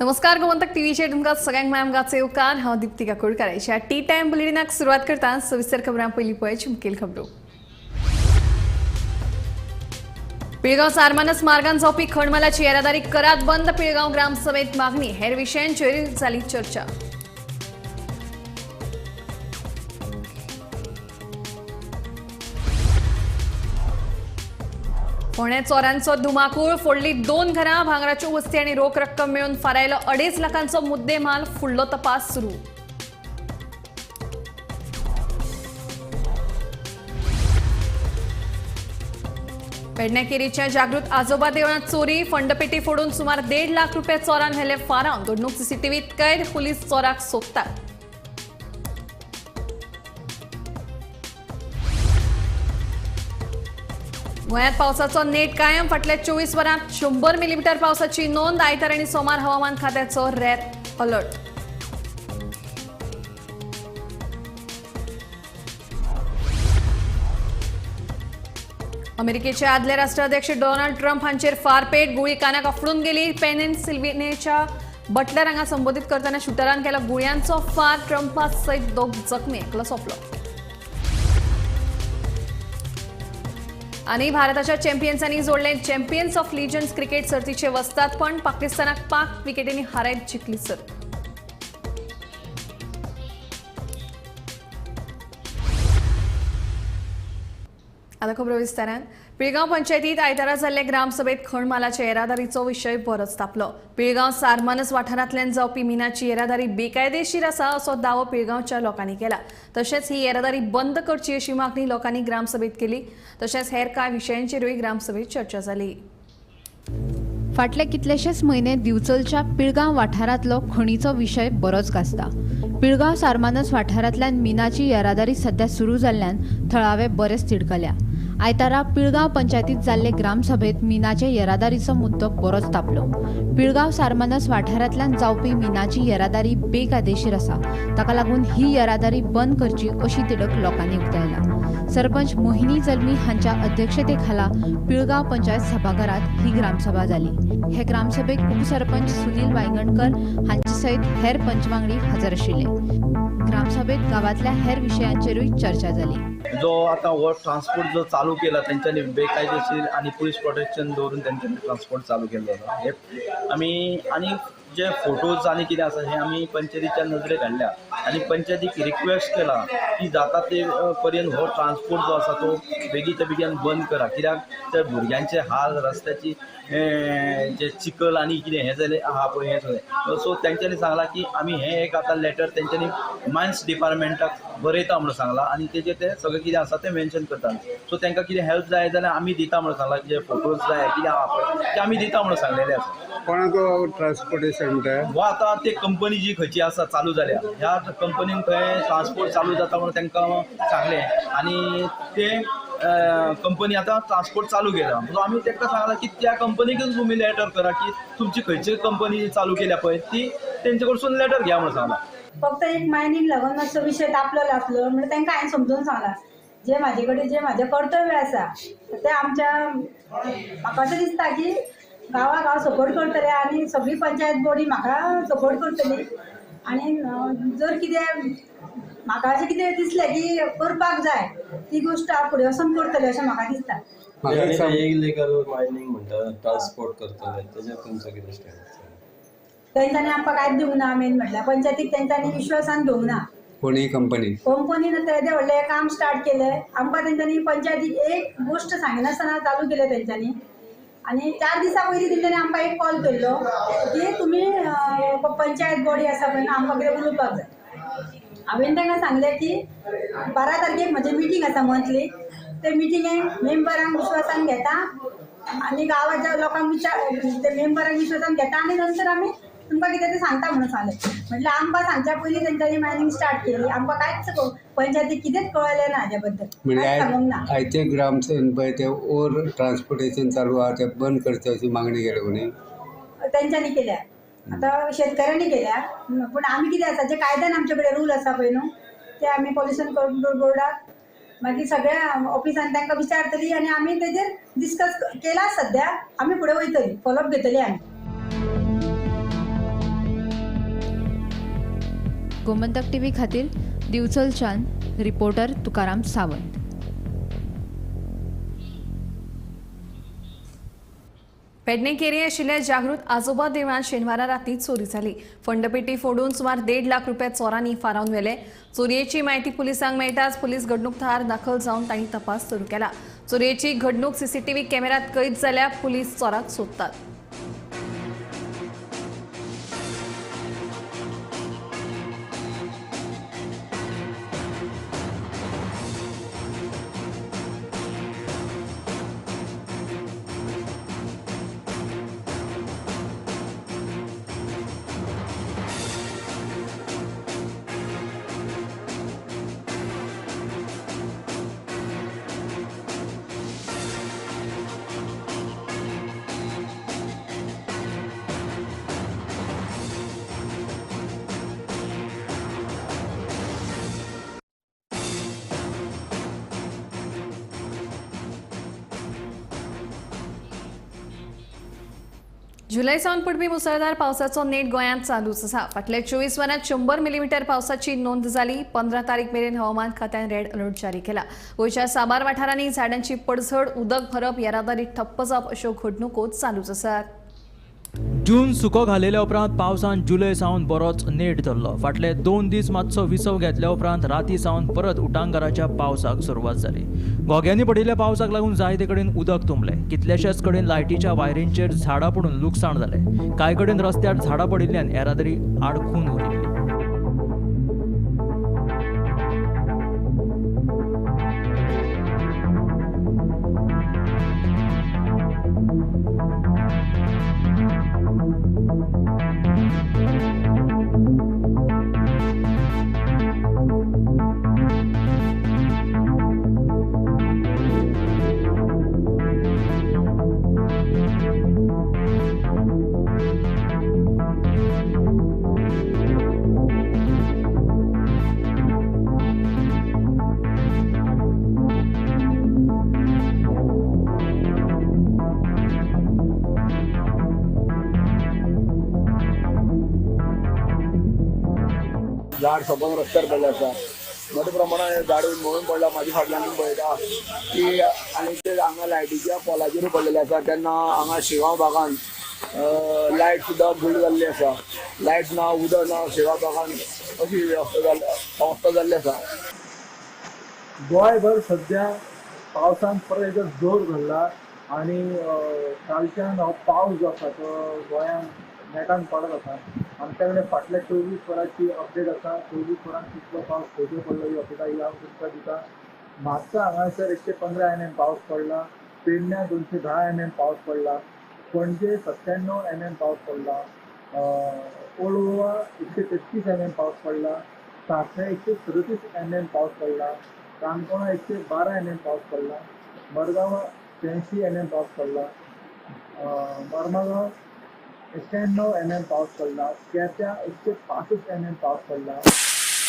नमस्कार, गोमंतक टीव्हीचेर तुमकां सगळ्यांक माय येवकार. हांव दीप्ती काकोडकार. ह्या टी टायम बुलेटिनाक सुरवात करता. सविस्तर खबरां. पयलीं पळय मुखेल खबरो. पिळगांव सारमानस मार्गान जावपी खणमालाची येरादारी करात बंद. पिळगांव ग्रामसभेत मागणी. हेर विशयांचेर जाली चर्चा. फोंड्या चोरांचो धुमाकूळ. फोडली 2 घरां. भांगराच्यो वस्ती आणि रोख रक्कम मिळून फारायलो 2.5 लाखांचो मुद्देमाल. फुडलो तपास सुरू. पेडण्या केरीच्या जागृत आजोबा देवळात चोरी. फंडपेटी फोडून सुमार 1.5 लाख रुपये चोरान व्हेले फारावन. घडणूक सीसीटीव्हीत कैद. पोलीस चोराक सोदतात. गोंयांत पावसाचो नेट कायम. फाटल्या 24 वरांत 100 मिलीमीटर पावसाची नोंद. आयतार आनी सोमार हवामान खात्याचो रेड अलर्ट. अमेरिकेचे आदले राष्ट्राध्यक्ष डोनाल्ड ट्रम्प हांचेर फारपेट. गुळी कानाक आफडून गेली. पेनसिल्व्हेनियाच्या बटलर हांगा संबोधित करतना शुटरान केलो गुळयांचो फार. ट्रम्पा सयत 2 जखमी, एकलो सोंपलो. आणि भारताच्या चॅम्पियन्सांनी जोडले चॅम्पियन्स ऑफ लिजन्स क्रिकेट सर्तीचे वस्तादपण. पाकिस्तानाक 5 विकेटींनी हारायत जिखली सर्त. आता खबरो विस्तारान. पिळगांव पंचायतीत आयतारा जाल्ले ग्रामसभेत खणमालाच्या येरादारीचो विशय बरोच तापलो. पिळगांव सारमानस वाठारांतल्यान जावपी मिनाची येरादारी बेकायदेशीर आसा असो दावो पिळगांवच्या लोकांनी केला. तशेंच ही येरादारी बंद करची अशी मागणी लोकांनी ग्रामसभेत केली. तशेंच हेर कांय विशयांचेरूय ग्रामसभेत चर्चा जाली. फाटले कितलेशेच म्हयने दिवचलच्या पिळगांव वाठारांतलो खणीचो विशय बरोच गाजता. पिळगांव सारमानस वाठारांतल्यान मिनाची येरादारी सध्या सुरू जाल्ल्यान थळावे बरेच तिडकल्या. आयतारा पिळगांव पंचायतीत जाल्ले ग्रामसभेत मिनाचे येरादारीचो मुद्दो बरोच तापलो. पिळगांव सारमानस वाठारांतल्यान जावपी मिनाची येरादारी बेकायदेशीर आसा, ताका लागून ही येरादारी बंद करची अशी तिडक लोकांनी उक्तायला. सरपंच मोहिनी जल्मी हांच्या अध्यक्षतेखाला पिळगांव पंचायत सभाघरात ही ग्रामसभा जाली. हे ग्रामसभेक उपसरपंच सुनील वायंगणकर हांचे सयत हेर पंचवांगडी हजर आशिल्ले. ग्रामसभेत गावातल्या हेर विशयांचेरूय चर्चा जाली. जो आता हो ट्रान्सपोर्ट जो चालू केला तेंच्यांनी बेकायदेशीर आनी पुलीस प्रोटेक्शन दवरून तेंच्यांनी ट्रान्सपोर्ट चालू केल्लो आसा. हे आमी आनी जे फोटोज आनी कितें आसा हे आमी पंचायतीच्या नजरेक हाडल्या आनी पंचायतीक रिक्वेस्ट केला की जाता ते पर्यंत हो ट्रान्सपोर्ट जो आसा तो बेगीच्या बेगीन बंद करा. कित्याक ते भुरग्यांचे हाल, रस्त्याची जे चिखल आनी कितें हें जालें आहा पळय हें सगळें. सो तेंच्यांनी सांगलां की आमी हें एक आतां लेटर तेंच्यांनी मायन्स डिपार्टमेंटाक बरयता म्हणून सांगलां आनी तेजेर ते सगळें कितें आसा तें मेन्शन करता. सो तांकां कितें हेल्प जाय जाल्यार आमी दिता म्हणून सांगलां. जे फोटोज जाय कितें आहा पळय ते आमी दिता म्हणून सांगलेलें आसा. कोणाचो ट्रान्सपोर्टेशन म्हणटा? हो आतां ते कंपनी जी खंयची आसा चालू जाल्या ह्या कंपनीन खंय ट्रान्सपोर्ट चालू जाता म्हणून तांकां सांगलें आनी ते कंपनी आतां ट्रान्सपोर्ट चालू केला. सो आमी तांकां सांगलां की त्या कंपनीकच तुमी लेटर करा की तुमची खंयची कंपनी चालू केल्या पळय ती तेंचे कडसून लेटर घ्या म्हणून सांगलां. फक्त एक मायनींग लागून मातसो विशय तापलेलो आसलो म्हणल्यार तांकां हांवें समजून सांगलां जे म्हाजे कडेन जे म्हाजें कर्तव्य आसा तें आमच्या म्हाका अशें दिसता की गांवाक हांव सपोर्ट करतलें आनी सगळी पंचायत बॉडी म्हाका सपोर्ट करतली. आनी जर कितें म्हाका अशें कितें दिसलें की करपाक जाय ती गोश्ट हांव फुडें वचून करतलें अशें म्हाका दिसता. इलिगल मायनींग म्हणटा ट्रान्सपोर्ट करतले तेजेर तुमचो कितें स्टँड आसा? तेंच्यांनी आमकां कांयच दिवंक ना. मेन म्हटल्यार पंचायतीक तेंच्यांनी विश्वासान घेवंक ना. कोणी कंपनी कंपनीन तेदें व्हडलें काम स्टार्ट केलें आमकां तेंच्यांनी पंचायतीक एक गोश्ट सांगिनासतना चालू केलें तेंच्यांनी. आनी 4 दिसां पयलीं तेंच्यांनी आमकां एक कॉल केल्लो की तुमी पंचायत बॉडी आसा पळय न्हू आमकां कितें उलोवपाक जाय. हांवें तांकां सांगलें की 12 तारखेक म्हजें मिटींग आसा मंथली, ते मिटिंगेक मेंबरांक विश्वासान घेता आनी गांवाच्या लोकांक विचार ते मेंबरांक विश्वासान घेता आनी नंतर आमी तुमकां कितें तें सांगता म्हणून सांगलें. म्हटल्यार आमकां सांगच्या पयलीं तेंच्यांनी मायनींग स्टार्ट केली. आमकां कांयच पंचायतीक कितेंच कळ्ळें ना हाजे बद्दल, कांयच सांगूंक ना. आयचे ग्रामसभेन पळय ते ओवर ट्रान्सपोर्टेशन चालू आहा ते बंद करचें अशी मागणी केल्या कोणी तेंच्यांनी केल्या. आतां शेतकऱ्यांनी केल्या पूण आमी कितें आसा जे कायद्यान आमचे कडेन रूल आसा पळय न्हू ते आमी पॉल्युशन कंट्रोल बोर्डाक मागीर सगळ्या ऑफिसान तांकां विचारतली आनी आमी तेजेर डिस्कस केला. सद्या आमी फुडें वयतली, फॉलोअप घेतली आमी. गोमंतक टीव्ही खातीर दिवचलच्यान रिपोर्टर तुकाराम सावंत. पेडणे केरी आशिल्ल्या जागृत आजोबा देवळांत शेनवारा राती चोरी जाली. फंडपेटी फोडून सुमार 1.5 लाख रुपया चोरांनी फारावन व्हेले. चोरयेची म्हायती पुलिसांक मेळटाच पुलीस घडणूक थळार दाखल जावन तांणी तपास सुरू केला. चोरयेची घडणूक सीसीटीव्ही कॅमेऱ्यात कैद जाल्या. पुलीस चोराक सोदतात. जुलै सावन पडपी मुसळधार पावसाचो नेट गोंयांत चालूच आसा. फाटल्या 24 वरांत 100 मिलीमीटर पावसाची नोंद जाली. 15 तारीख मेरेन हवामान खात्यान रेड अलर्ट जारी केला. गोंयच्या साबार वाठारांनी झाडांची पडझड, उदक भरप, येरादारी ठप्प जावप अश्यो घडणुको चालूच आसात. जून सुको घालेल्या उपरांत पावसान जुलय सावन बरोच नेट धरलो. फाटले 2 दीस मातसो विसव घेतल्या उपरांत राती सावन परत उटांगाराच्या पावसाक सुरवात जाली. घोग्यांनी पडिल्ल्या पावसाक लागून जायते कडेन उदक तुंबलें. कितल्याशाच कडेन लायटीच्या वायरींचेर झाडां पडून लुकसाण जालें. कांय कडेन रस्त्यार झाडां पडिल्ल्यान येरादारी आडखून उरिल्ली. झाड सोबोन रस्त्यार पडलें आसा. मोठ्या प्रमाणात झाड मोडून पडला. म्हाज्या फाटल्यान पळयता की आनी ते हांगा लायटीच्या पोलाचेर पडलेले आसा. तेन्ना हांगा शिगांव भागान लायट सुद्दां गुल जाल्ली आसा. लायट ना, उदक ना शिगांव भागान अशी अवस्था जाल्ली आसा. गोंयभर सद्या पावसान परत एकदा जोर धरला आनी कालच्यान हो पावस जो आसा तो गोंयांत नेटान पडत आसा. आमच्या कडेन फाटल्या 24 वरांची अपडेट आसा. 24 वरांत कितलो पावस खंयचो पडलो ही अपडेट ही हांव तुमकां दिता. म्हापसा हांगासर 115 mm पावस पडला. पेडण्या 210 mm पावस पडला. पणजे 97 mm पावस पडला. ओल्ड गोवा 133 mm पावस पडला. साखळे 137 mm पावस पडला. काणकोणा 112 mm पावस पडला. मडगांव 83 mm पावस पडला. मर्मागांव 91 mm पावस पडला. केप्यां 165 mm पावस पडला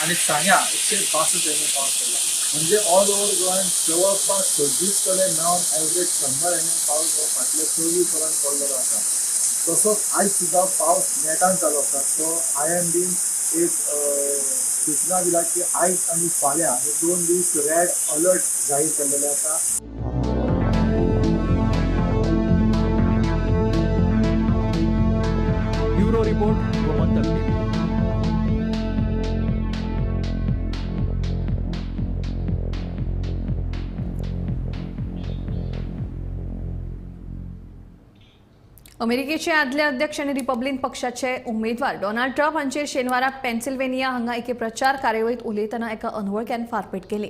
आनी सांग्या 162 mm पावस पडला. म्हणजे ऑल ओव्हर गोंयांत जवळपास 26 कडेन मेळून एवरेज 100 mm पावस हो फाटल्या 24 वरांत पडलेलो आसा. तसोच आयज सुद्दां पावस नेटान चालू आसा. तो IMD एक सूचना दिला की आयज आनी फाल्यां हे 2 दीस रेड अलर्ट जाहीर केल्लेले आसा. Bureau report, Gomantak TV. अमेरिकेचे आदले अध्यक्ष आनी रिपब्लिकन पक्षाचे उमेदवार डोनाल्ड ट्रम्प हांचेर शेनवारा पेन्सिल्वेनिया हांगा एके प्रचार कार्यावळींत उलयतना एका अनवळख्यान फारपेट केली.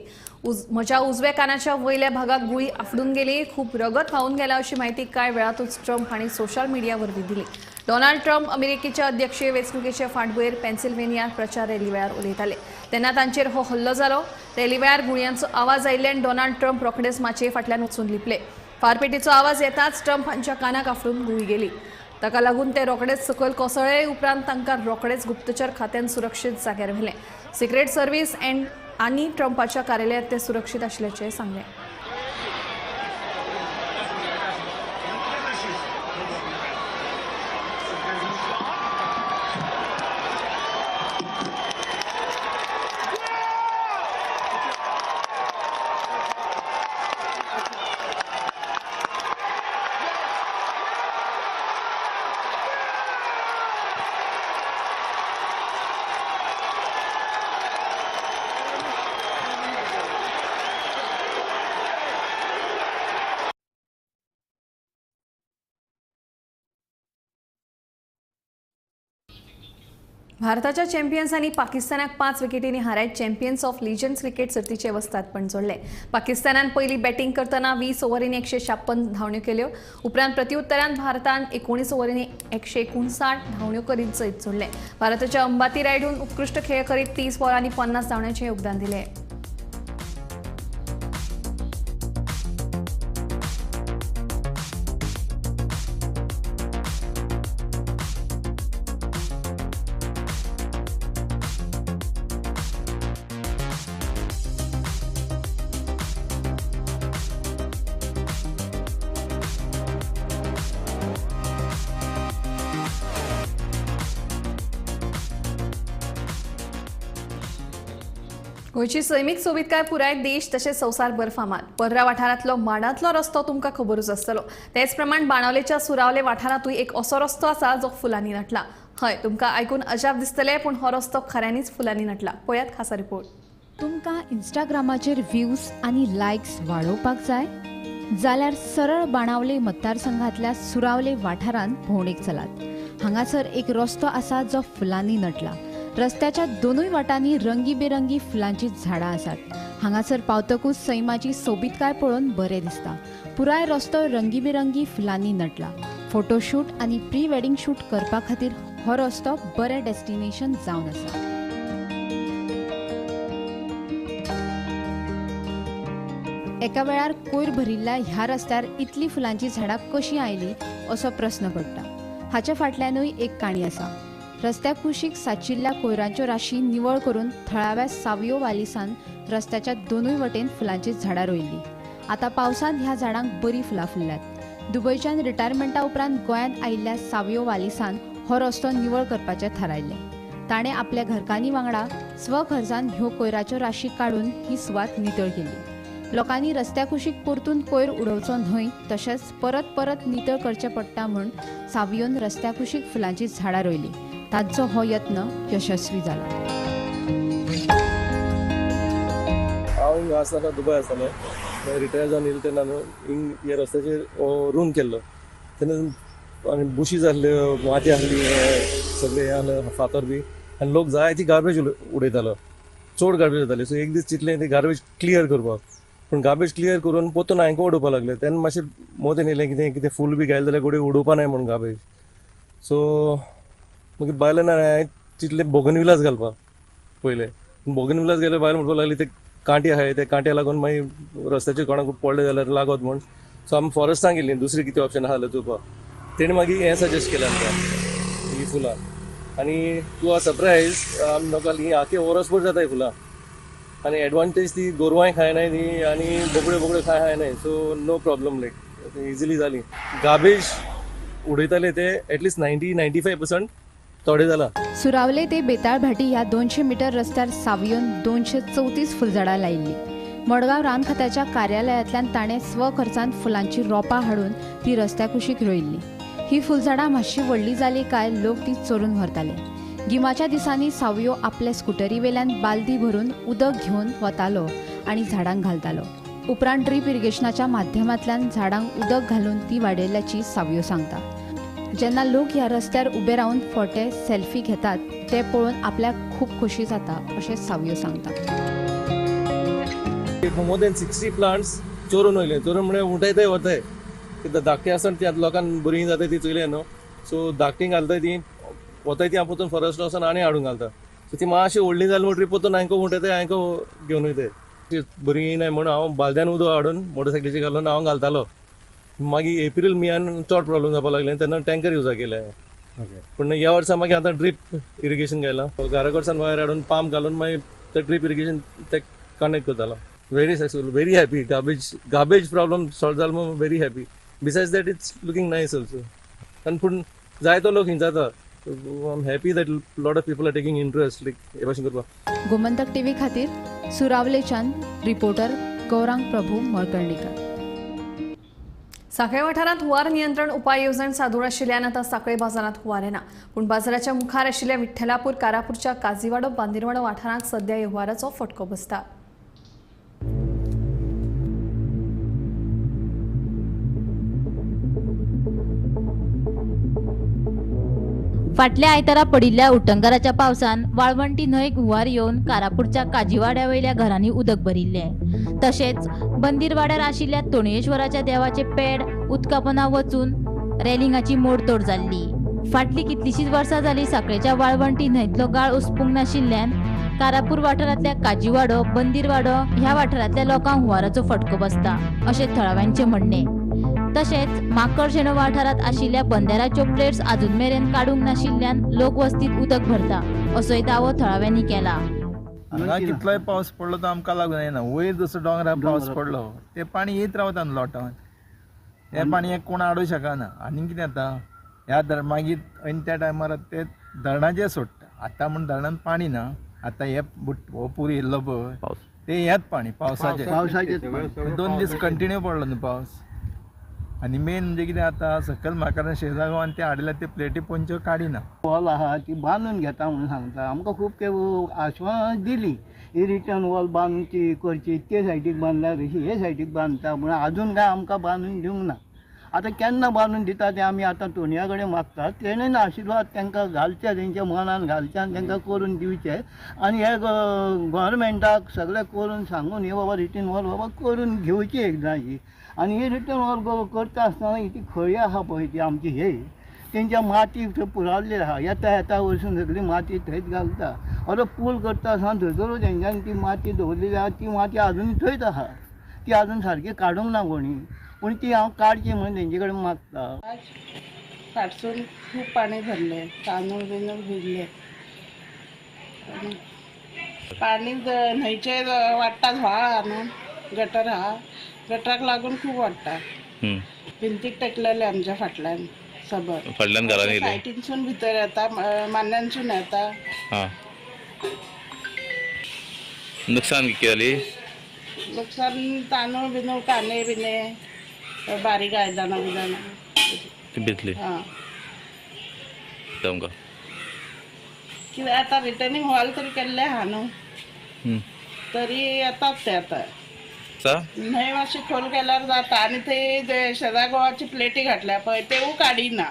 म्हज्या उजव्या कानाच्या वयल्या भागाक गुळी आफडून गेली, खूब रगत व्हांवून गेला अशी म्हायती कांय वेळातूच ट्रम्प हांणी सोशल मिडिया वरवीं दिली. डोनाल्ड ट्रम्प अमेरिकेच्या अध्यक्षीय वेंचणुकेचे फाटभुंयेर पेन्सिल्वेनिया प्रचार रॅली वेळार उलयताले तेन्ना तांचेर हो हल्लो जालो. रॅली वेळार गुळयांचो आवाज आयिल्ल्यान डोनाल्ड ट्रम्प रोखडेच माचये फाटल्यान वचून लिपले. फारपेटीचो आवाज येताच ट्रम्प हांच्या कानाक आफडून गुळी गेली. ताका लागून ते रोखडेच सकयल कोसळ्ळे. उपरांत तांकां रोखडेच गुप्तचर खात्यान सुरक्षीत जाग्यार व्हेलें. सिक्रेट सर्व्हिस अँड आनी ट्रम्पाच्या कार्यालयांत ते सुरक्षीत आशिल्ल्याचें सांगलें. भारताच्या चॅम्पियन्सांनी पाकिस्तानाक 5 विकेटींनी हारायत चॅम्पियन्स ऑफ लिजन्स क्रिकेट सर्तीचे वस्तादपण जोडले. पाकिस्तानान पयली बॅटींग करतना 20 ओव्हरींनी 156 धांवण्यो केल्यो. उपरांत प्रत्युत्तरान भारतान 19 ओव्हरींनी 159 धांवण्यो करीत जैत जोडले. भारताच्या अंबाती रायडून उत्कृश्ट खेळ करीत 30 बॉलांनी 50 धांवण्यांचे योगदान दिले. गोंयची सैमीक सोबीतकाय पुराय देश तशेंच संवसारभर फामाद. पर्रा वाठारांतलो माडांतलो रस्तो तुमकां खबरूच आसतलो. तेच प्रमाण बाणावलेच्या सुरावले वाठारांतूय एक असो रस्तो आसा जो फुलांनी नटला. हय, तुमकां आयकून अजाप दिसतलें, पूण हो रस्तो खऱ्यांनीच फुलांनी नटला. पळयात खासा रिपोर्ट. तुमकां इंस्टाग्रामाचेर व्ह्यूज आनी लायक्स वाडोवपाक जाय जाल्यार सरळ बाणावले मतदारसंघांतल्या सुरावले वाठारांत भोंवडेक चलात. हांगासर एक रस्तो आसा जो फुलांनी नटला. रस्त्याच्या दोनूय वाटांनी रंगीबेरंगी फुलांची झाडां आसात. हांगासर पावतकूच सैमाची सोबीतकाय पळोवन बरें दिसता. पुराय रस्तो रंगीबेरंगी फुलांनी नटला. फोटोशूट आनी प्री वेडिंग शूट करपा खातीर हो रस्तो बरें डेस्टिनेशन जावन आसा. एका वेळार कोयर भरिल्ल्या ह्या रस्त्यार इतली फुलांची झाडां कशीं आयलीं असो प्रस्न पडटा. हाच्या फाटल्यानूय एक काणी आसा. रस्त्या कुशीक साचिल्ल्या कोयरांच्यो राशी निवळ करून थळाव्या सावयो वालिसान रस्त्याच्या दोनूय वटेन फुलांची झाडां रोयिल्लीं. आतां पावसांत ह्या झाडांक बरीं फुलां फुल्ल्यांत. दुबयच्यान रिटायरमेंटा उपरांत गोंयांत आयिल्ल्या सावयो वालिसान हो रस्तो निवळ करपाचें थारायल्लें. ताणें आपल्या घरकान्नी वांगडा स्वखर्चान ह्यो कोयराच्यो राशी काडून ही सुवात नितळ केली. लोकांनी रस्त्या कुशीक परतून कोयर उडोवचो न्हय, तशेंच परत परत नितळ करचें पडटा म्हूण सावयोन रस्त्या कुशीक फुलांची झाडां रोयलीं. तांचो हो यत्न यशस्वी जाला. हांव हिंगा आसतना दुबय आसतालो, रिटायर जावन येयलें तेन्ना न्हू हिंग ह्या रस्त्याचेर रूम केल्लो. तेन्ना आनी बुशी जाल्ल्यो, माती आहली, सगळें हें आहलें, फातर बी, आनी लोक जाय ती गार्बेज उडयतालो, चड गार्बेज जाताली. सो एक दीस चिंतलें ती गार्बेज क्लियर करपाक, पूण गार्बेज क्लियर करून पोतून हांकां उडोवपाक लागले. तेन्ना मातशें मोदेन येयलें कितें कितें फूल बी घायलें जाल्यार गोडे उडोवपा नाय म्हूण गार्बेज. सो मागीर बायलां ना हांवें चिंतलें बोगनविलास घालपाक पयलें. बोगनविलास गेले बायल म्हणपाक लागली ते कांटे आहाय, ते कांट्या लागून मागीर रस्त्याचेर कोणाक पडले जाल्यार लागत म्हूण. सो आमी फॉरेस्टान गेलीं, दुसरी कितें ऑप्शन आहा जाल्यार चोवपाक. तेणें मागीर हें सजेस्ट केलें आमकां ही फुलां. आनी टू आर सरप्रायज आमी लोकांक ही आख्खे वरसभर जाता ही फुलां. आनी एडवांटेज ती गोरवांय खायनाय ती आनी बोकड्यो बोकड्यो खाय खायनाय. So no problem, like easily जाली. गार्बेज उडयताले ते एटलिस्ट 90-95% थोडे जाला. सुरावले ते बेताळभाटी ह्या 200 मीटर रस्त्यार सावयोन 234 फुलझाडां लायिल्लीं. मडगांव रान खात्याच्या कार्यालयांतल्यान ताणें स्वखर्चान फुलांची रोपां हाडून ती रस्त्या कुशीक रोयिल्लीं. ही फुलझाडां मातशी व्हडली जाली काय लोक ती चोरून व्हरताले. गिमाच्या दिसांनी सावयो आपले स्कुटरी वेल्यान बालदी भरून उदक घेवन वतालो आनी झाडांक घालतालो. उपरांत ड्रीप इरिगेशनाच्या माध्यमांतल्यान झाडांक उदक घालून ती वाडयल्ल्याची सावयो सांगता. जेन्ना लोक ह्या रस्त्यार उबे रावन फोटे सेल्फी घेतात ते पळोवन आपल्याक खूब खोशी जाता अशें सावयो सांगता. मोर देन 60 प्लांट्स चोरून वयले. चोरून म्हणजे उठयताय वताय, धाकटी आसतना ती आतां लोकांक बरी जाता ती चोयले न्हू. सो धाकटी घालताय ती वताय ती हांव पोतून फॉरेस्ट वचून आनी हाडून घालता. सो ती मातशी व्हडली जाली म्हणटरी पोतून हांकां उठयताय, हांकां घेवन वयताय. ती बरी नाय म्हणून हांव बालद्यान उदक हाडून मोटरसायकलीचेर घालून हांव घालतालो. मागीर एप्रील मेयान चड प्रॉब्लम जावपाक लागले तेन्ना टँकर यूज केले. पूण ह्या वर्सा मागीर आतां ड्रीप इरिगेशन घायलां. घरा कडच्यान वायर हाडून पंप घालून मागीर ते ड्रीप इरिगेशन ते कनेक्ट करतालो. Very successful, very happy. Garbage problem solve जालो म्हूण very happy. Besides that it's looking nice also. आनी पूण जायतो लोक हिंग जाता. I am happy that lot of people are taking interest like हे भाशेन करपाक. गोमंतक टीव्ही खातीर सुरावलेच्यान रिपोर्टर गौरांग प्रभू मळकर्णीकर. सांखळे वाठारांत हुंवार नियंत्रण उपाय येवजण सादूर आशिल्ल्यान आतां सांखळे बाजारांत हुंवार येना. पूण बाजाराच्या मुखार आशिल्ल्या विठ्ठलापूर कारापूरच्या काजीवाडो बांदिरवाडो वाठारांत सध्या हुंवाराचो फटको बसता. फाटल्या आयतारा पडिल्ल्या उटंगाराच्या पावसान वाळवंटी न्हंयेक हुंवार येवन कारापूरच्या काजीवाड्या वयल्या घरांनी उदक भरिल्लें. तशेंच बंदीरवाड्यार आशिल्ल्या तोणयेश्वराच्या देवाचे पेड उदका पोंदा वचून रेलिंगाची मोडतोड जाल्ली. फाटलीं कितलींशींच वर्सां जालीं सांखळेच्या वाळवंटी न्हंयतलो गाळ उसपूंक नाशिल्ल्यान कारापूर वाठारांतल्या काजीवाडो, बंदीरवाडो ह्या वाठारांतल्या लोकांक हुंवाराचो फटको बसता अशें थळाव्यांचें म्हणणें. तशेंच माकड शेणो वाठारांत आशिल्ल्या बंदेराच्यो प्लेट्स अजून मेरेन काडूंक नाशिल्ल्यान लोकवस्तीत उदक भरता असोय दावो थळाव्यांनी केला. हांगा कितलोय पावस पडलो तो आमकां लागून येना. वयर जसो दोंगरार पावस पडलो ते पाणी येत रावता न्हू लोटान, हें पाणी कोण हाडूंक शकना. आनी कितें जाता ह्या मागीर ऐन त्या टायमार ते धरणाचेर सोडटा. आतां म्हूण धरणान पाणी ना, आतां हे हो पूर येयल्लो पळय ते हेच पाणी पावसाचें. 2 दीस कंटिन्यू पडलो न्हू पावस. आनी मेन म्हणजे कितें आतां सकयल म्हाका शेजा गांवान ते हाडल्या ते प्लेटी पोंच्यो काडिना. वॉल आहा ती बांदून घेता म्हणून सांगता. आमकां खूब ते आश्वासनां दिली, ही रिटर्न वॉल बांदची करची, ते सायडीक बांदल्या तशी हे सायडीक बांदता म्हणून अजून काय आमकां बांदून दिवंक ना. आतां केन्ना बांदून दिता तें आमी आतां तोणया कडेन मागतात. तेणेन आशिर्वाद तांकां घालचे, तेंच्या मनान घालचे आनी तांकां करून दिवचे. आनी हे गव्हर्मेंटाक सगळें करून सांगून हे बाबा रिटर्न वॉल बाबा करून घेवची एकदांची. आनी ही रिटर्न वॉल करता आसतना ही ती खळी आहा पळय ती आमची हे तेंच्या माती थंय पुरावल्ली आहा. येता येता वचून सगळी माती थंयच घालता. आतां पूल करता आसतना थंयसरूच तेंच्यांनी ती माती दवरलेली आहा, ती माती आजून थंयच आहा, ती आजून सारकी काडूंक ना कोणी. पूण ती हांव काडची म्हणून तेंचे कडेन मागता. आज फाटसून खूब पाणी भरलें, तांदूळ बिंदूळ भिजले, पाणी न्हंयचेर वाडटा, व्हाळ आहा न्हू, गटर आहा, गटराक लागून खूब वाडटा. भिंतीक टेकलेले आमच्या फाटल्यान सबर फाटल्यान घरांनी सायटीनसून भितर येता, मान्यांसून येता. नुकसान कितें जाली? नुकसान तांदूळ बिंदूळ, कांदे बिंदे, बारीक आयदनां बिदनां भिजली. तुमकां कितें आतां रिटर्निंग हॉल तरी केल्लें आहा न्हू, तरी येतात ते आतां. न्हंय मातशी खोल केल्यार जाता. आनी ते शेजा गोवाची प्लेटी घातल्या पळय तेवूय काडिना,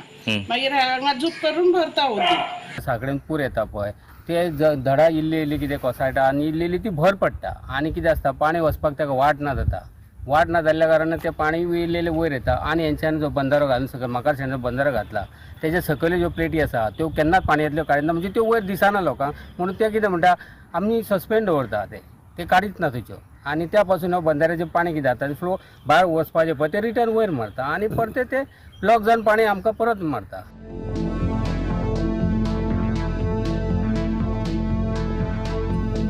मागीर हांगा झूप करून भरता उदक. सांकळेन पूर येता पळय ते धडा इल्ली इल्ली कितें कोसळटा आनी इल्ली इल्ली ती भर पडटा. आनी कितें आसता पाणी वचपाक ताका वाट ना जाता. वाट ना जाल्ल्या कारणान तें पाणी इल्लें वयर येता. आनी हेंच्यान जो बंदारो घालून सकयल माकड जो बंदारो घातला तेच्या सकयल्यो ज्यो प्लेटी आसा त्यो केन्नाच पाणयेंतल्यो काडिना, म्हणजे त्यो वयर दिसना लोकांक. म्हणून ते कितें म्हणटा आमी सस्पेंड दवरता, ते काडीच ना थंयच्यो. आनी त्या पासून बंदाऱ्याचें पाणी कितें जाता फ्लो भायर वचपाचें पळय तें रिटर्न वयर मारता आनी परतें तें ब्लॉक जावन पाणी आमकां परत मारता.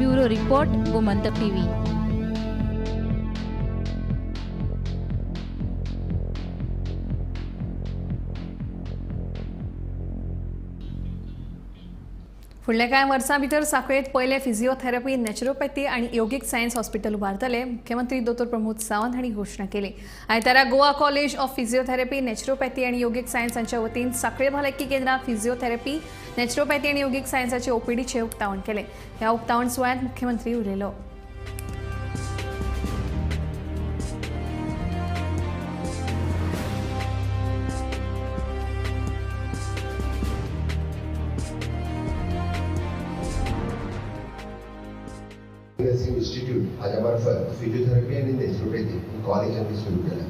Bureau report, Gomantak TV. फुडल्या कांय वर्सां भितर सांखळेंत पयलें फिजिओथेरपी, नॅचरोपॅथी आनी योगीक सायन्स हॉस्पिटल उबारतले. मुख्यमंत्री दोतोर प्रमोद सावंत हांणी घोशणा केली. आयतारा Goa college of physiotherapy, naturopathy आनी योगीक सायन्स हांच्या वतीन सांखळे भलायकी केंद्रांत फिजिओथेरपी, नॅचरोपॅथी आनी योगीक सायन्साचे ओपीडीचें उक्तावण केलें. ह्या उक्तावण सुवाळ्यांत मुख्यमंत्री उलयलो. नर्सिंग इन्स्टिट्यूट हाज्या मार्फत फिजिओथेरपी आनी नॅचरोपॅथी ही कॉलेज आमी सुरू केल्या.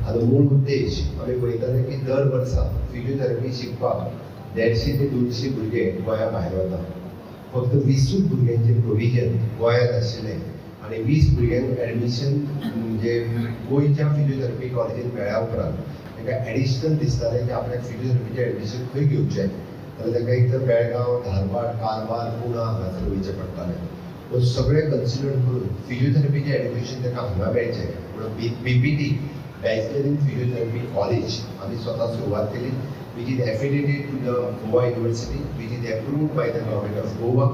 आतां मूळ उद्देश आमी पळयताले की दर वर्सा फिजिओथेरपी शिकपाक 150 ते 200 भुरगे गोंया भायर वता. फक्त 20 भुरग्यांचें प्रोविजन गोंयांत आशिल्लें आनी 20 भुरग्यांक एडमिशन म्हणजे गोंयच्या फिजिओथेरपी कॉलेजीन मेळ्ळ्या उपरांत तांकां एडिशनल दिसतालें की आपल्याक फिजिओथेरपीचें एडमिशन खंय घेवचें, जाल्यार तांकां एक तर बेळगांव, धारवाड, कारवार, पुणा हांगासर वयचें पडटालें. सगळें कन्सिडर करून फिजिओथेरपीचें एडमिशन ताका हांगा मेळचें म्हणून BPT bachelor in physiotherapy college आमी स्वता सुरवात केली, which is affiliated to the Goa university, which is approved by the government of Goa.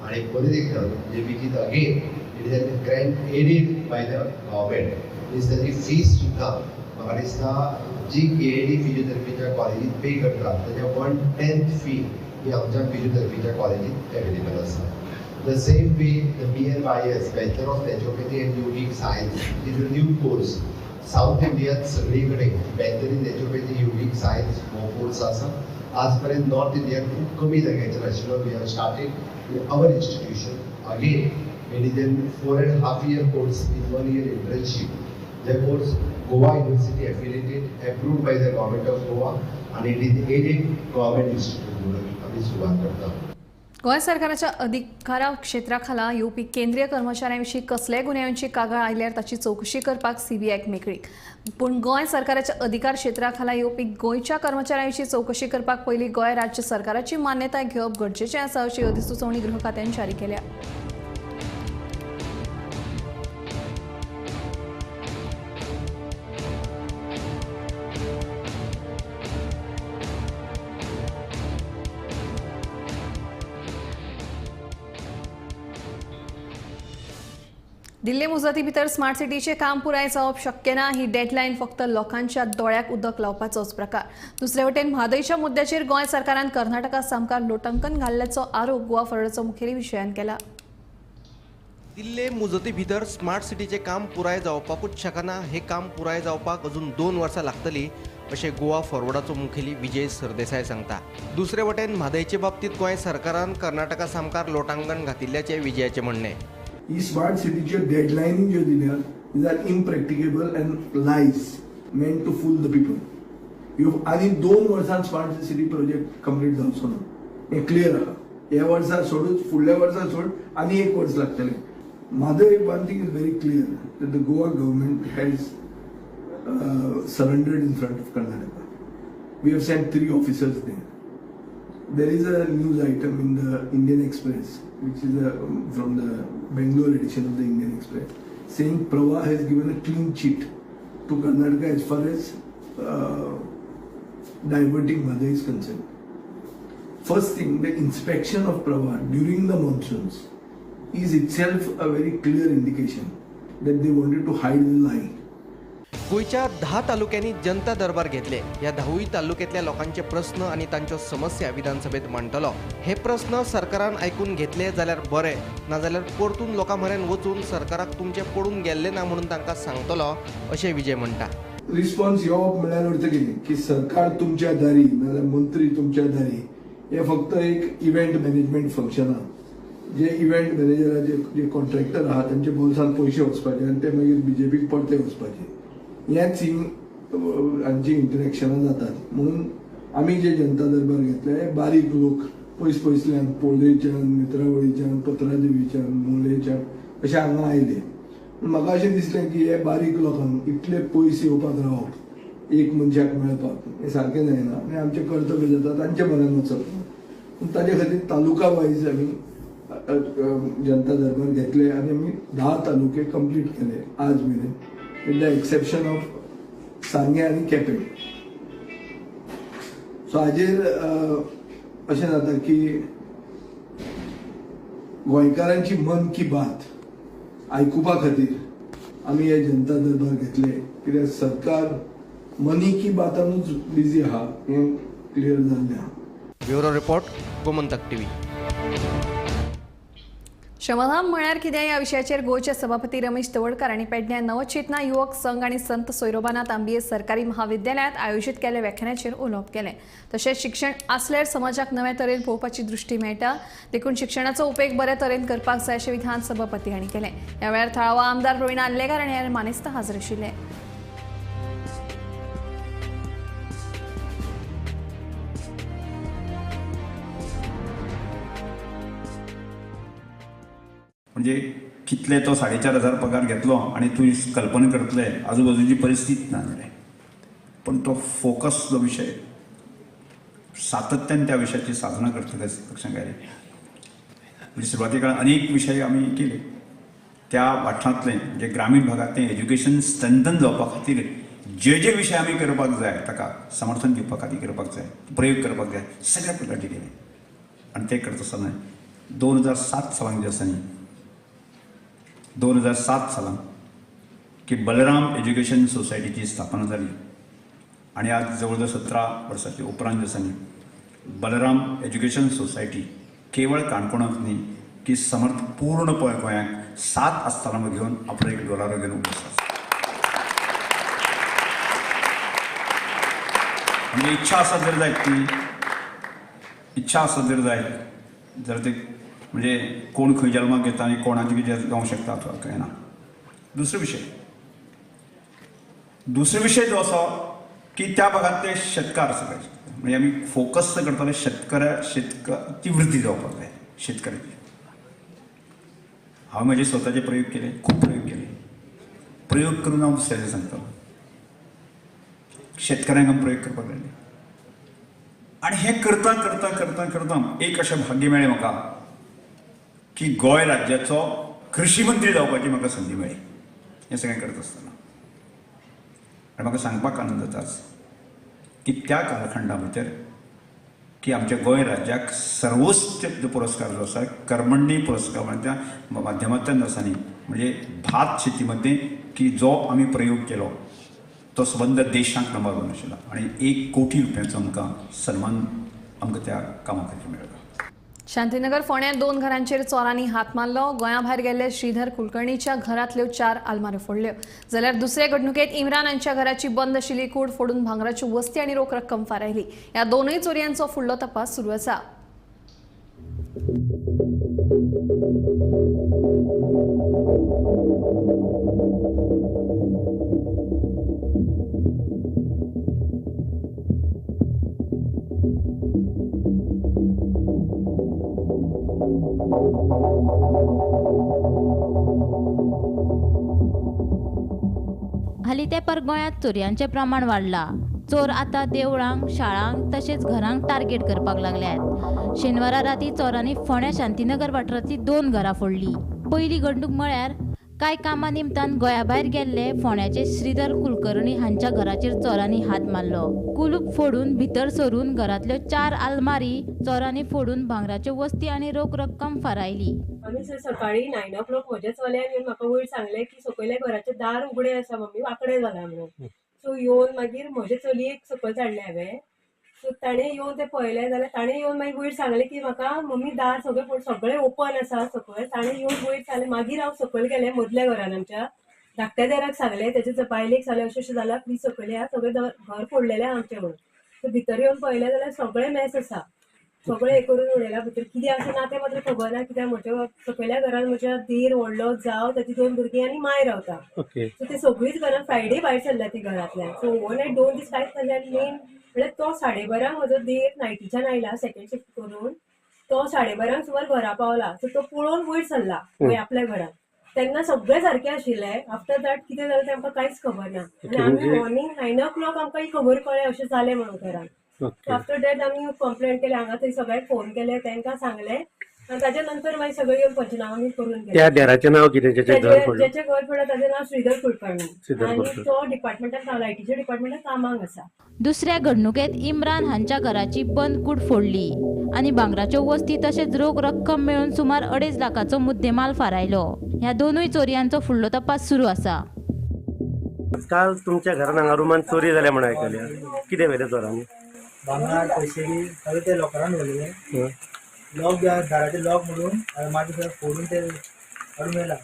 आनी परत एकदां म्हणजे which is again it is an grant aided by the government. Means ताची fees सुद्दां म्हाका दिसता जी KAD फिजिओथेरपीच्या कॉलेजीत पे करता ताच्या 1/10 फी ही आमच्या फिजिओथेरपीच्या कॉलेजीत अवेलेबल आसा. The same way, the BNYS, Bachelor of Naturopathy and Yogic Science, is a new course. South इंडियात सगळी कडेन बेंतरी नॅचरोपॅथी योगीक सायन्स हो कोर्स आसा. आज पर्यंत नॉर्थ इंडियात खूब कमी जाग्याचेर आशिल्लो. We have started our institution again. It is an 4.5 year course with 1 year internship. The course Goa University affiliated, approved by the government of Goa, and it is aided government institute म्हणून आमी सुरवात करता. गोंय सरकाराच्या अधिकारा क्षेत्राखाला येवपी केंद्रीय कर्मचाऱ्यांविशीं कसल्याय गुन्यांवांची कागाळ आयल्यार ताची चवकशी करपाक सीबीआयक मेकळीक. पूण गोंय सरकाराच्या अधिकार क्षेत्राखाला येवपी गोंयच्या कर्मचाऱ्यांविशीं चवकशी करपाक पयलीं गोंय राज्य सरकाराची मान्यताय घेवप गरजेचें आसा अशी अधिसुचोवणी गृह खात्यान जारी केल्या. दिल्ली मुजती भितर स्मार्ट सिटीचें काम पुराय जावप शक्य ना ही डेडलायन फक्त लोकांच्या दोळ्याक उदक लावपाचोच प्रकार. दुसरे वटेन म्हादयच्या मुद्द्याचेर गोंय सरकारान कर्नाटका सामकार लोटंकन घाल्ल्याचो आरोप गोवा फॉरवर्डाचो मुखेली विजयान केला. दिल्ले मुजती भितर स्मार्ट सिटीचें काम पुराय जावपाकूच शकना. हे काम पुराय जावपाक अजून 2 वर्सां लागतली अशें गोवा फॉरवर्डाचो मुखेली विजय सरदेसाय सांगता. दुसरे वटेन म्हादयचे बाबतींत गोंय सरकारान कर्नाटका सामकार लोटांगण घातिल्ल्याचें विजयाचें म्हणणें. ही स्मार्ट सिटीच्यो डेडलायनी ज्यो दिल्या these are impracticable and lies meant to fool the people. ह्यो आनी 2 वर्सां स्मार्ट सिटी प्रोजेक्ट कंप्लीट जावचो ना हें क्लियर आहा. ह्या वर्सा सोडूच फुडल्या वर्सा सोड आनी 1 वर्स लागतलें. Mhadei one thing is very clear that the Goa government has surrendered in front of Karnataka. We have sent 3 officers there. There is a news item in the Indian Express, which is from the Bangalore edition of the Indian Express, saying Pravah has given a clean chit to Karnataka as far as diverting Mhadei is concerned. First thing, the inspection of Pravah during the monsoons is itself a very clear indication that they wanted to hide the lie. गोंयच्या 10 तालुक्यांनी जनता दरबार घेतले. ह्या 10 तालुक्यांतल्या लोकांचे प्रस्न आनी तांच्यो समस्या विधानसभेत मांडटलो. हे प्रस्न सरकारान आयकून घेतले जाल्यार बरें, नाजाल्यार परतून लोकां म्हऱ्यान वचून सरकाराक तुमचें पडून गेल्लें ना म्हणून तांकां सांगतलो अशें विजय म्हणटा. रिस्पॉन्स येवप म्हळ्यार अर्थ कितें की सरकार तुमच्या दारी नाजाल्यार मंत्री तुमच्या दारी हे फक्त एक इव्हेंट मॅनेजमेंट फंक्शन आहा. जे इव्हेंट मॅनेजराचे जे कॉन्ट्रॅक्टर आहा तांच्या बोल्सान पयशे वचपाचे आनी ते मागीर बीजेपीक परते वचपाचे. ह्याच हांची इंटरेक्शनां जातात. म्हणून आमी जे जनता दरबार घेतले बारीक लोक पयस पयसल्यान पोळेच्यान, नेत्रावळीच्यान, पत्रादेवीच्यान, मोलेच्यान अशे हांगा आयले. म्हाका अशें दिसलें की हे बारीक लोकांक इतले पयस येवपाक रावप एक मनशाक मेळपाक हें सारकें जायना आनी आमचें कर्तव्य जाता तांचे म्हऱ्यान वचप. पूण ताजे खातीर तालुका वायज आमी जनता दरबार घेतले आनी आमी 10 तालुके कंप्लीट केले आज मेरेन, with the exception of Sanguem आनी केपें. सो हाजेर अशें जाता की गोंयकारांची मन की बात आयकुपा खातीर आमी हे जनता दरबार घेतले. कित्याक सरकार मनी की बातानूच बिजी आहा हें क्लियर जाल्लें आहा. Bureau report, Gomantak TV. Shramdham म्हळ्यार कितें ह्या विशयाचेर गोंयचे सभापती रमेश तवडकार आनी पेडण्यां नवचेतना युवक संघ आनी संत सोयरोबानाथ आंबिये सरकारी महाविद्यालयांत आयोजीत केल्ल्या व्याख्यानाचेर उलोवप केलें. तशेंच शिक्षण आसल्यार समाजाक नवे तरेन पळोवपाची दृश्टी मेळटा, देखून शिक्षणाचो उपेग बरे तरेन करपाक जाय अशें विधान सभापती हांणी केलें. ह्या वेळार थळावो आमदार प्रवीण आर्लेकार आनी हेर मानेस्त हाजीर आशिल्ले. म्हणजे कितले तो 4,500 पगार घेतलो आनी तूं कल्पना करतले आजूबाजूची परिस्थिती ना जालें, पण तो फोकस जो विशय सातत्यान त्या विशयाची साधना करतले लक्षांत आयलें. म्हणजे सुरवाती काळात अनेक विशय आमी केले त्या वाठारांतले, म्हणजे ग्रामीण भागांतलें एज्युकेशन स्ट्रेंथन जावपा खातीर जे जे विशय आमी करपाक जाय, ताका समर्थन दिवपा खातीर करपाक जाय, प्रयोग करपाक जाय, सगळ्या प्रकारचे केले. आनी ते करता आसतना 2007 सालान जे आसा न्ही, 2007 सालान की बलराम एज्युकेशन सोसायटीची स्थापना जाली आनी आज जवळ जवळ 17 वर्सांच्या उपरांत जे आसा न्ही, बलराम एज्युकेशन सोसायटी केवळ काणकोणांत न्ही की समर्थ पूर्ण गोंयांक 7 आस्थानां घेवन आपलो एक डोलारो घेवन उबो आसा. म्हणजे इच्छा आसत जर जायत, ती इच्छा आसत जर जायत जर ते म्हणजे कोण खंय जल्माक घेता आनी कोणाचें कितें जावंक शकता तो कळना. दुसरो विशय जो आसा की त्या भागांतले शेतकार सगळे म्हणजे आमी फोकस करताले शेतकऱ्याची वृद्धी जावपाक जाय, शेतकऱ्याची. हांवें म्हजे स्वताचे प्रयोग केले, खूब प्रयोग केले. प्रयोग करून हांव दुसऱ्याचे सांगतालो, शेतकऱ्यांक आमी प्रयोग करपाक लागले. आनी हें करता करता करता करता एक अशें भाग्य मेळ्ळें म्हाका की गोंय राज्याचो कृषी मंत्री जावपाची म्हाका संदी मेळ्ळी हें सगळें करत आसतना. आनी म्हाका सांगपाक आनंद जाताच की त्या कालखंडा भितर की आमच्या गोंय राज्याक सर्वोच्च जो पुरस्कार जो आसा कर्मण्णी पुरस्कार त्या माध्यमांतल्यान आसा न्ही, म्हणजे भात शेती मध्ये की जो आमी प्रयोग केलो तो सबंद देशांत नंबर 1 आशिल्लो आनी 1 कोटी रुपयांचो आमकां सन्मान आमकां त्या कामा खातीर मेळ्ळो. शांतीनगर फोंड्यात 2 घरांचेर चोरांनी हात मारलो. गोंया भायर गेल्ले श्रीधर कुलकर्णीच्या घरांतल्यो 4 आलमाऱ्यो फोडल्यो, जाल्यार दुसरे घडणुकेत इम्रान हांच्या घराची बंद आशिल्ली कूड फोडून भांगराच्यो वस्ती आनी रोख रक्कम फारायली. ह्या दोनूय चोरयांचो फुडलो तपास सुरू आसा. हालीं तेंपार गोंयांत चोरयांचें प्रमाण वाडलां. चोर आतां देवळांक, शाळांक तशेंच घरांक टार्गेट करपाक लागल्यात. शेनवारा राती चोरांनी फोंड्या शांतीनगर वाठारांतलीं 2 घरां फोडलीं. पयली घडणूक म्हळ्यार कांय कामा निमतान गोंया भायर गेल्ले फोंड्याचे श्रीधर कुलकर्णी हांच्या घराचेर चोरांनी हात मारलो. कुलूप फोडून भितर सरून घरांतल्यो 4 आलमारी चोरांनी फोडून भांगराच्यो वस्ती आनी रोख रक्कम फारायली. आमी सकाळी 9 o'clock म्हज्या चल्यान येवन म्हाका वयर सांगलें की सकयल्या घराचें दार उगडें आसा मम्मी, वांकडें जालां म्हणून. सो येवन मागीर म्हजे चलयेक सकयल धाडलें हांवें. सो ताणें येवन तें पळयलें जाल्यार ताणें येवन मागीर वयर सांगलें की म्हाका मम्मी दार सगळें सगळें ओपन आसा सकयल. ताणें येवन वयर सांगलें. मागीर हांव सकयल गेलें मदल्या घरान आमच्या धाकट्या देराक सांगलें, तेजे बायलेक सांगलें अशें अशें जालां प्लीज सकयल या, सगळें घर फोडलेलें आमचें म्हणून. सो भितर येवन पळयलें जाल्यार सगळें मॅस आसा, सगळें हें करून उडयलां. भितर कितें आसा ना तें मात्र खबर ना, कित्याक म्हज्या सकयल्या घरान म्हज्या देर व्हडलो जाव, ताची 2 भुरगीं आनी माय रावता. सो ते सगळींच घरान फ्रायडे भायर सरल्या ती घरांतल्यान. सो ओवरनायट 2 दीस कांयच नासलें. आनी मेन म्हळ्यार तो 12:30 म्हजो देर नायटीच्यान आयला सेकंड शिफ्ट करून, तो 12:30 सुमार घरा पावला. सो तो पळोवन वयर सरला आपल्या घरान, तेन्ना सगळें सारकें आशिल्लें. आफ्टर that कितें जालें तें आमकां कांयच खबर ना. आनी आमी मॉर्निंग 9 o'clock आमकां ही खबर कळ्ळें अशें जालें म्हणून घरान. आफ्टर that आमी कंप्लेंट केली, हांगा थंय सगळ्यांक फोन केले, तांकां सांगलें आनी ताच्या नंतर मागीर सगळे येवन पंचनामा बी करून गेले. त्या देराचें नांव कितें जेचें घर पडलें? जेचें घर पडलें ताचें नांव श्रीधर कुलकर्णी आनी तो डिपार्टमेंटान लायटीच्या डिपार्टमेंटान कामाक आसा. दुसऱ्या घडणुकेंत इम्रान हांच्या घराची बंद कूड फोडली आनी भांगराच्यो वस्ती तशेंच रोख रक्कम मेळून सुमार 2.5 लाखाचो मुद्देमाल फारायलो. ह्या दोनूय चोरयांचो फुडलो तपास सुरू आसा. काल तुमच्या घरान हांगा रुमान चोरी जाल्या म्हण आयकल्या, कितें व्हेलें चोरांनी? भांगर पयशे बी सगळे ते लॉकरान व्हेलेले. लॉक दाराचे लॉक मोडून मागीर फोडून ते काडून व्हेला.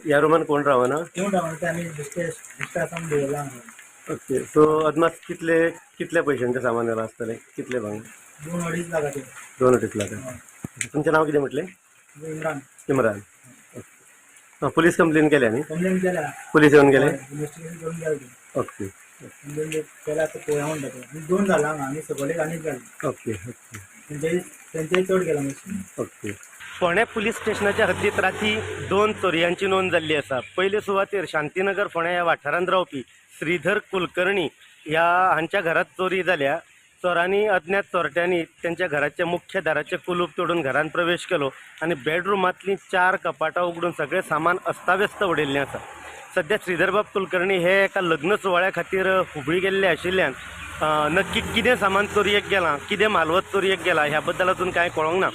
ह्या रुमान कोण रावना? कोण रावना, ते आमी बेश्टे बेश्टे आसा म्हणून दवरला हांगा. ओके, सो अदमास कितले कितले पयशांचें सामान व्हेलां आसतलें? कितले भांगर? 2-2.5 लाखाचें. 2-2.5 लाख. तुमचें नांव कितें म्हटलें? इम्रान. इम्रान. पुलीस कंप्लेन केल्या न्ही? कंप्लेन केल्या. पुलीस येवन गेले? इन्वेस्टिगेशन करून गेले. ओके, कंप्लेन केल्या आतां पळोवया म्हणटा ते. 2 जाला हांगा आनी सकयल एक आनीक जालें. ओके ओके, तेंचेय चड गेला मातशें. ओके. फोंडें पुलीस स्टेशनाच्या हद्दीत राती 2 चोरयांची नोंद जाल्ली आसा. पयले सुवातेर शांतीनगर फोंडें ह्या वाठारांत रावपी श्रीधर कुलकर्णी ह्या हांच्या घरांत चोरी जाल्या. चोरांनी अज्ञात चोरट्यांनी त्यांच्या घराच्या मुख्य दाराचें कुलूप तोडून घरांत प्रवेश केलो आनी बेडरुमांतलीं 4 कपाटां उगडून सगळें सामान अस्ताव्यस्त उडयल्लें आसा. सद्या श्रीधरबाब कुलकर्णी हे एका लग्न सुवाळ्या खातीर हुबळी गेल्ले आशिल्ल्यान नक्की कितें सामान चोरयेक गेलां, कितें मालवत चोरयेक गेला ह्या बद्दल अजून कांय कळोंक ना.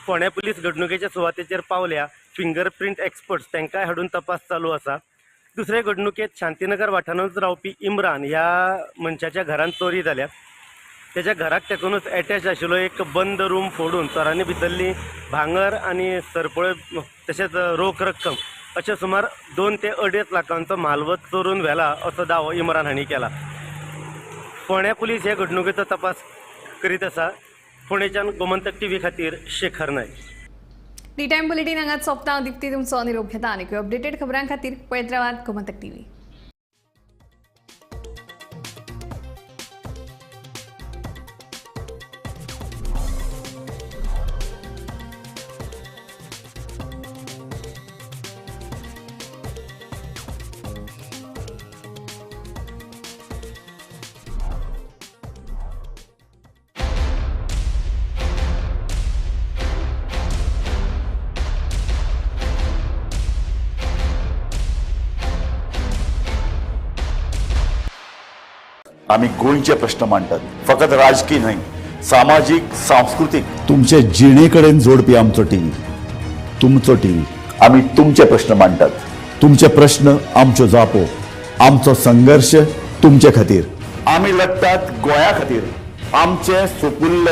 फोंडें पुलीस घडणुकेच्या सुवातेचेर पावल्या. फिंगरप्रिंट एक्सपर्ट्स तांकांय हाडून तपास चालू आसा. दुसरे घडणुकेंत शांतीनगर वाठारांत रावपी इम्रान ह्या मनशाच्या घरांत चोरी जाल्या. त्याच्या घराक तेकूनच एटॅच आशिल्लो एक बंद रूम फोडून चोरांनी भितरली भांगर आनी सरपळ्यो तशेंच रोख रक्कम अशें सुमार 2 ते 2.5 लाखांचो मालवत चोरून व्हेला असो दावो इम्रान हांणी केला. फोंड्या पुलीस हे घडणुकेचो तपास करीत आसा. फोंडेच्यान गोमंतक टीव्ही खातीर Shekhar Naik. D time bulletin हांगाच सोंपता. दीप्ती तुमचो निरोप घेता आनी अपडेटेड खबरां खातीर पळयत रावात गोमंतक टीव्ही. आमी गोंयचे प्रश्न मांडटात, फकत राजकीय न्हय, सामाजीक, सांस्कृतीक, तुमचे जिणे कडेन जोडपी आमचो टीव्ही, तुमचो टीव्ही. आमी तुमचे प्रश्न मांडटात, तुमचे प्रश्न आमच्यो जापो, आमचो संघर्श तुमचे खातीर. आमी लढटात गोंया खातीर, आमचे सुपुल्ले